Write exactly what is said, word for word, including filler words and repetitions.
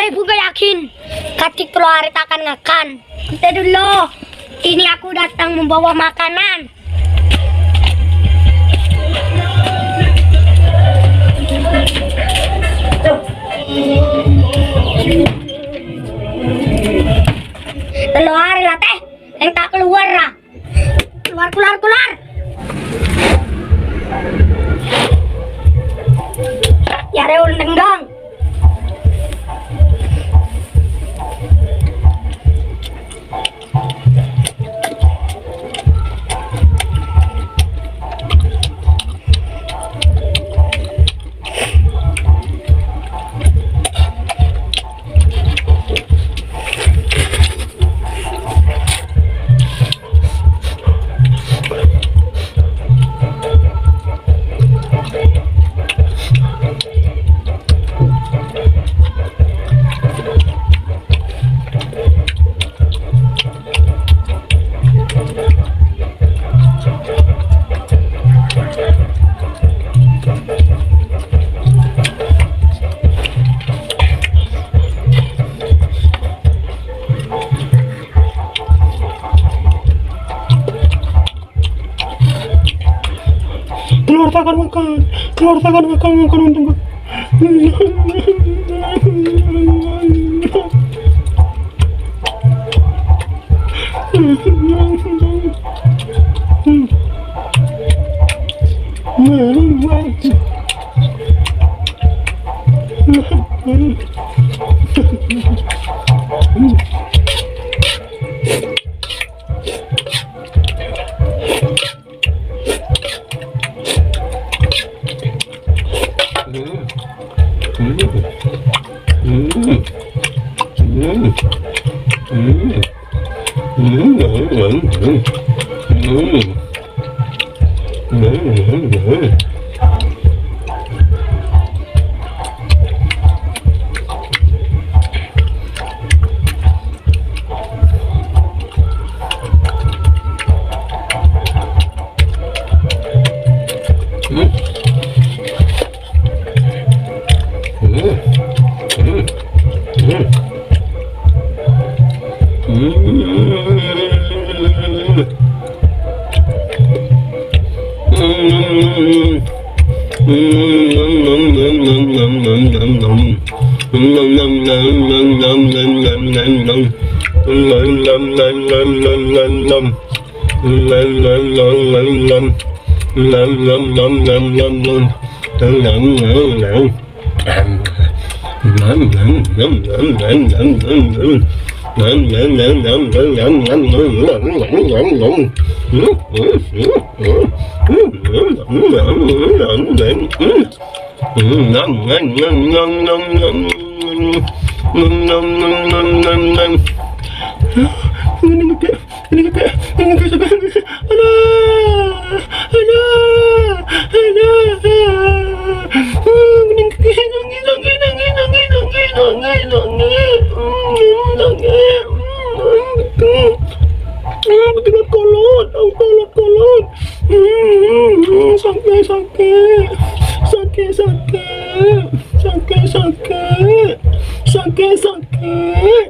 Ibu nggak yakin, kadhi tello arè ta' kan ngakan. Nanti dulu, ini aku datang membawa makanan. Tello arè la, Tèh. Sèng ta' kalowar, ra. Kalowar, kalowar, kalowar. Yâ, rè, ulun tenggang. Tello arè ta' kan ngakan, tello arè ta' kan ngakan, ngakan untung. Kolot, kolot, kolot. Hmm, sakè', sakè'. Sakè', sakè'. Sakè', sakè'. Sakè', sakè'.